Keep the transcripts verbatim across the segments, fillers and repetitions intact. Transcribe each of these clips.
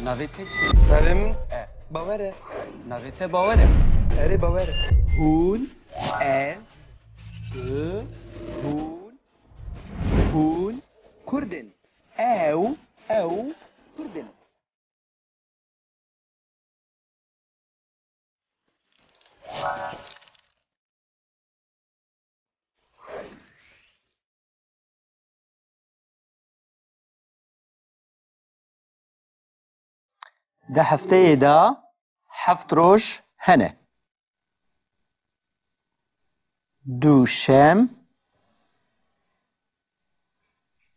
Navê te çi? Navê min E. Bawer e. Navê te Bawer e. Erê, Bawer e. Hûn, ez, tu, hûn, hûn Kurd in. Ew, ew Kurd in. Di hefteyê de heft roj hene. Duşem,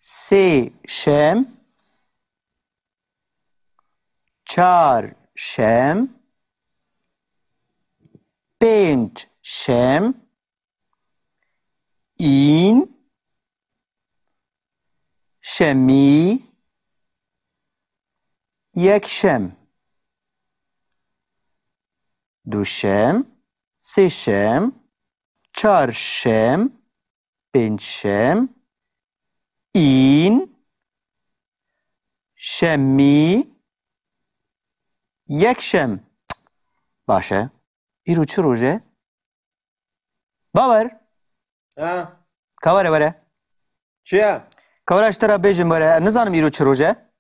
sêşem, çarşem, pêncşem, în, şemî, yekşem, duşem, sêşem, çarşem, pêncşem, în, şemî, yekşem. Baş e. Îro çi roj e? Bawer. Ha? Ka were, were. Çi ye? Ka were, ez ji te re bêjim, were. Ez nizanim îro çi roj e.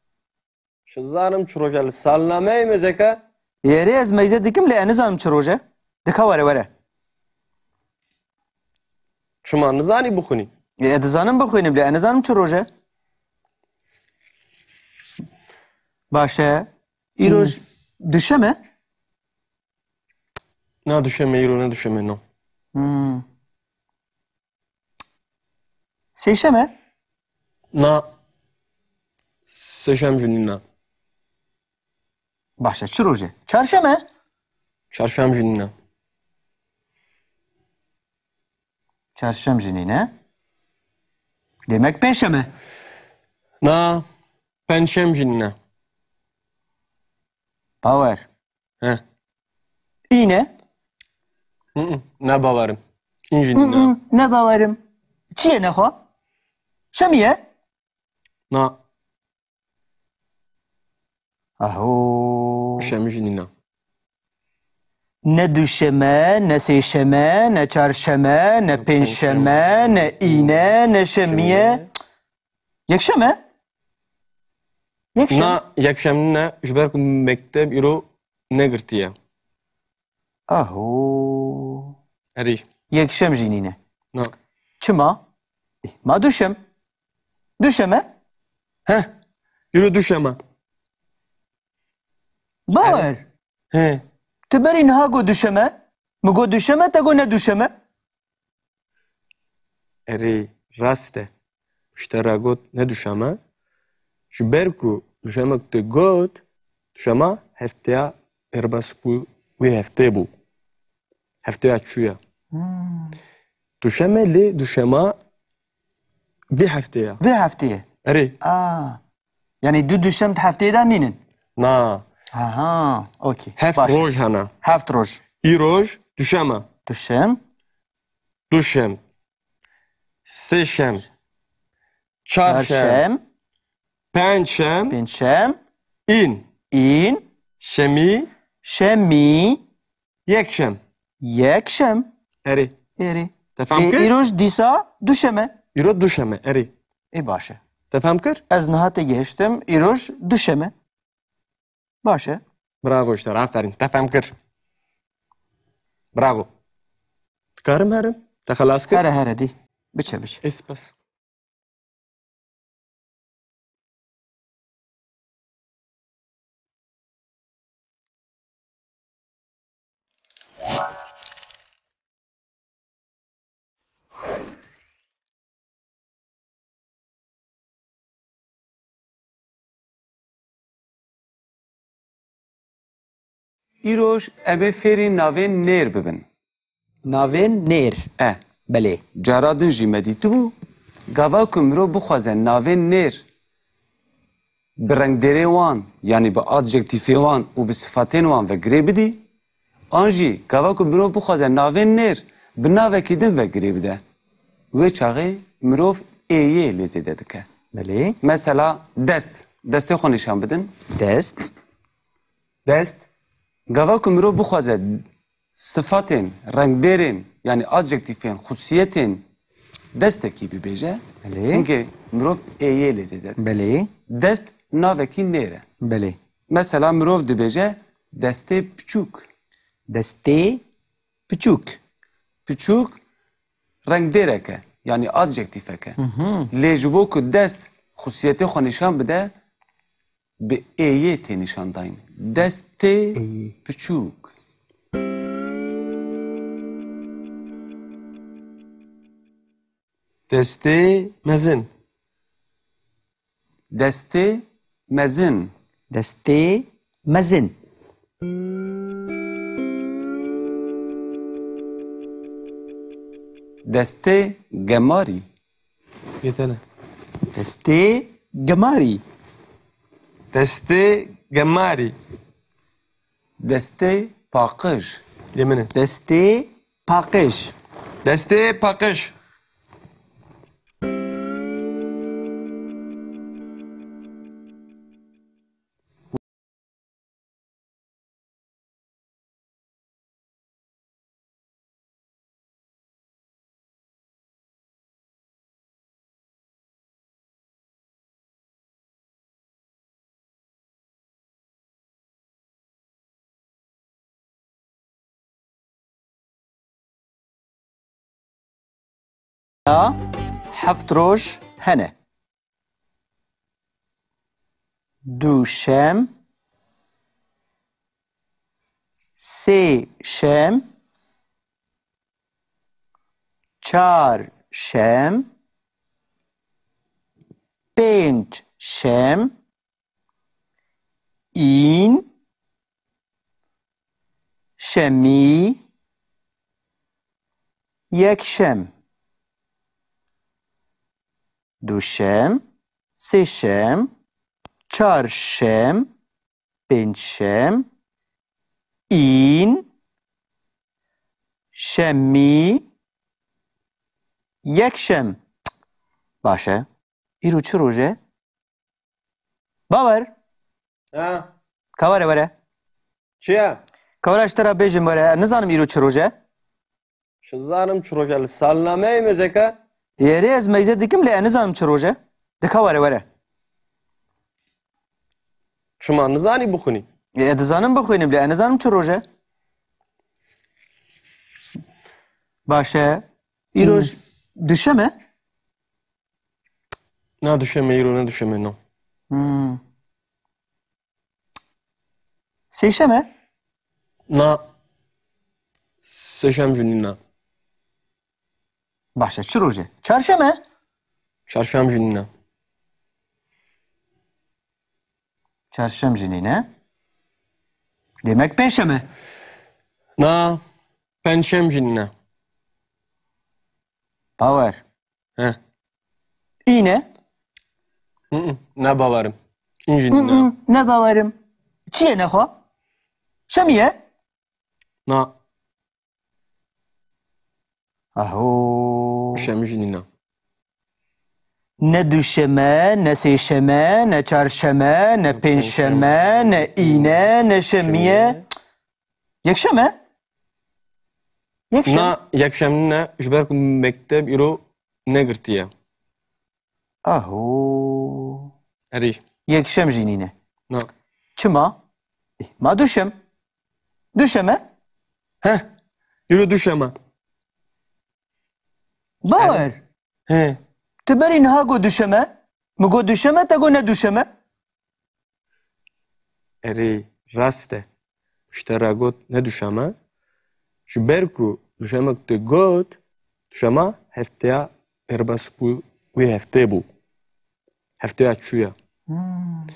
Ji zanim çi roj e, li salnameyê mêze ke. Erê, ez mêze dikim, lê ez nizanim çi roj e. De ka were, were. Çima nizanî bixwînî? Ê, ez dizanim bixwînim, lê ez nizanim çi roj e. Baş e. Îroj Hmm. duşem e? Na duşem e, îro ne duşem e, no. Hmm. Sêşem e? Na. Sêşem jî nîne. Baş e, çi roj e? Çarşem e? Çarşem jî nîne. Çarşem jî nîne. Demek pêncşem e? Na. Pêncşem jî nîne. Bawer. He. În e? Hı hı, ne bawerim. În jî Hı nîne. hı, ne bawerim. Çi ye nexwe? Şemî ye? Na. Aho. Şemî jî nîne. Ne duşem e, ne sêşem e, ne çarşem e, ne pêncşem e, ne în e, ne şemî ye. Yekşem e? Yekşem. Na, yekşem nîne, ji ber ku mekteb îro negirtiye. Aho. Erê. Yekşem jî nîne. Na. Çima? Eh, ma duşem. Duşem e? Heh. Îro duşem e. Bawer. He. Tu berî niha got duşem e? Min got duşem e, te got ne duşem e? Erê, rast e. Ji te re got ne duşem e. Ji ber ku duşemek tu got, duşema hefteya erbas ku wê heftê bû. Hefteya çûye. Hmm. Duşem e lê duşema vê heftê ye. Vê heftê ye? Erê. A. Yanî du duşem di hefteyê de nînin? Na. Aha, okey. Heft Baş. roj hene. Heft roj. Îroj duşem e. Duşem. Duşem. Sêşem. Çarşem. Çarşem. Pêncşem. Pêncşem. În. În. Şemî. Şemî. Yekşem. Yekşem. Erê. Erê. Te fam Ê, kir? Îroj dîsa duşem e. Îro duşem e, erê. Ê baş e. Te fam kir? Ez niha têgihiştim, îroj duşem e. Baş e. Bravo ji te re, aferîn. Te fem kir. Bravo. Dikarim herim? Te xelas kir? Here, here, dî. Biçe, biçe. Ê, spas. Îroj em ê fêrî navên nêr bibin. Navên nêr. E. Belê. Cara din jî me dîtibû, gava ku mirov bixwaze navên nêr bi rengdêrê wan, yanî bi adjektîfê wan û bi sifatên wan ve girê bidî, an jî gava ku mirov bixwaze navên nêr bi navekî din ve girê bide, wê çaxê mirov ê yê lê zêde dike. Belê. Mesela dest. Destê xwe nîşan bidin. Dest. Dest. Gava ku mirov bixwaze sifatên, rengdêrên, yanî adjektîfên, xusiyetên destekî bibêje, Belê. Hinkê mirov êyê lê zêde dike. Belê. Dest navekî nêr e. Belê. Mesela mirov dibêje destê piçûk. Destê piçûk. Piçûk rengdêrek e, yanî adjektîfek e. Hı hı. Lê ji bo ku dest xusiyetê xwe nîşan bide, bi êyê tê nîşan dayîn. Destê Êyê. Piçûk. Destê mezin. Destê mezin. Destê mezin. Destê gemarî. Yetene. Destê gemarî. Destê gemarî. Destê paqij. Yê min e. Destê paqij. Destê paqij. Ya, heft roj hene. Duşem, sêşem, çarşem, pêncşem, în, şemî, yekşem, duşem, sêşem, çarşem, pêncşem, în, şemî, yekşem. Baş e. Îro çi roj e? Bawer. Ha. Ka were were. Çi ye? Ka were ji te re bêjim were. Ez nizanim îro çi roj e. Şizanim çi roj e. Li salnameyê mêzeke. Erê ez meyze dikim lê ez nizanim çi roj e. De ka were were. Çima nizanî bixwînî? Ê, ez dizanim bixwînim lê ez nizanim çi roj e. Baş e. Îroj Hmm. duşem e? Na duşem e, îro ne duşem e, no. Hmm. Sêşem e? Na. Sêşem jî nîne. Baş e, çi roj e? Çarşem e? Çarşem jî nîne. Çarşem jî nîne. Demek pêncşem e? Na, pêncşem jî nîne. Bawer. He. Îne? Hı hı, ne bawerim. În jî Hı nîne. hı, ne bawerim. Çi ye nexwe? Şemî ye? Na. Aho. Şemî jî nîne. Ne duşeme, ne sêşeme, ne çarşeme, ne pêncşeme, ne îne, ne şemî ye. Yekşem e? Yekşem. Na, yekşem nîne, ji ber ku mekteb îro negirtiye. Aho. Erê. Yekşem jî nîne. Na. Çima? Eh, ma duşem. Duşem e? Heh. Îro duşem e. Bawer. He. Tu berî niha got duşem e? Min got duşem e, te got ne duşem e? Erê, rast e. Ji te re got ne duşem e. Ji ber ku duşemek tu got, duşema hefteya erbas bû, wê heftê bû. Hefteya çûye. Hmm.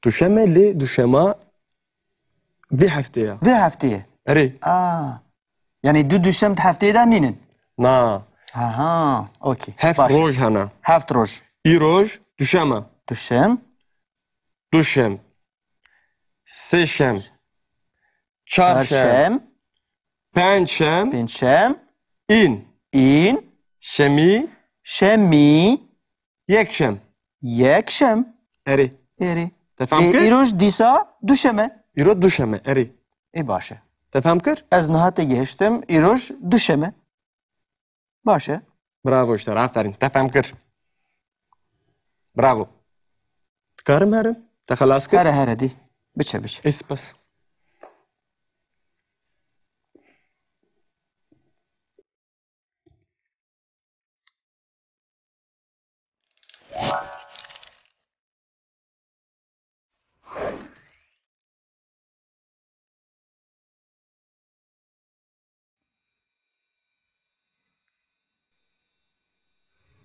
Duşem e lê duşema vê heftê ye. Vê heftê ye. Erê. A. Yanî du duşem di hefteyê de nînin? Na. Aha, okey. Heft Baş. roj hene. Heft roj. Îroj duşem e. Duşem. Duşem. Sêşem. Çarşem. Çarşem. Pêncşem. Pêncşem. În. În. Şemî. Şemî. Yekşem. Yekşem. Erê. Erê. Te fam Ê, kir? Îroj dîsa duşem e. Îro duşeme, erê. Ê baş e. Te fehm kir? Ez niha têgihiştim, îroj duşeme. Baş e. Bravo ji te re, aferîn. Te fehm kir. Bravo. Dikarim herim? Te xelas kir? Here, here, dî. Biçe, biçe. Ê, spas.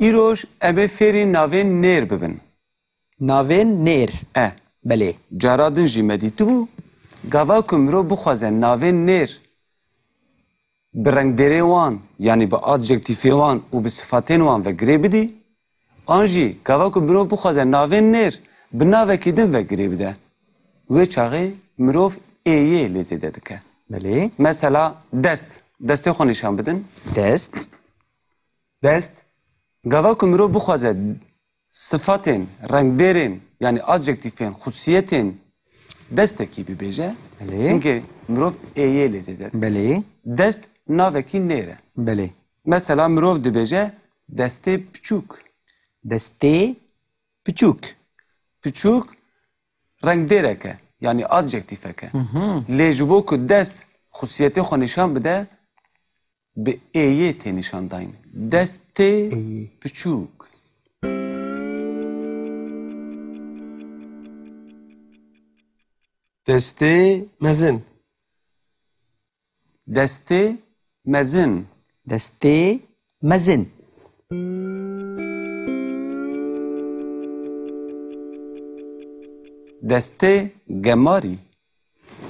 Îroj em ê fêrî navên nêr bibin. Navên nêr. E. Belê. Cara din jî me dîtibû, gava ku mirov bixwaze navên nêr bi rengdêrê wan, yanî bi adjektîfê wan û bi sifatên wan ve girê bidî, an jî gava ku mirov bixwaze navên nêr bi navekî din ve girê bide, wê çaxê mirov ê yê lê zêde dike. Belê. Mesela dest. Destê xwe nîşan bidin. Dest. Dest. Gava ku mirov bixwaze sifatên, rengdêrên, yanî adjektîfên, xusiyetên destekî bibêje, Belê. Hinkê mirov ê yê lê zêde dike. Belê. Dest navekî nêr e. Belê. Mesela mirov dibêje destê piçûk. Destê piçûk. Piçûk rengdêrek e, yanî adjektîfek e. Hı hı. Lê ji bo ku dest xusiyetê xwe nîşan bide, bi ê yê tê nîşandayîn. Destê Ê yê. Piçûk. Destê mezin. Destê mezin. Destê mezin. Destê gemarî.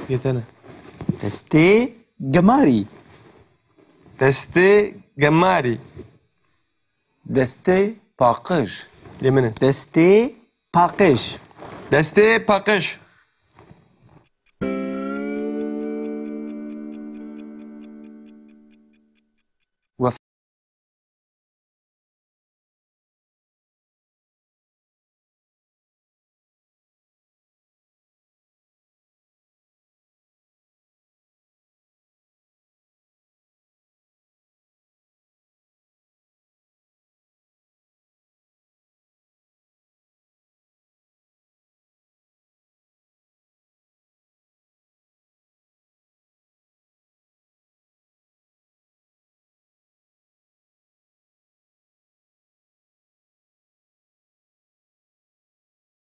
Yetene. Destê gemarî. Destê gemarî. Destê paqij. Lê min e. Destê paqij. Destê paqij.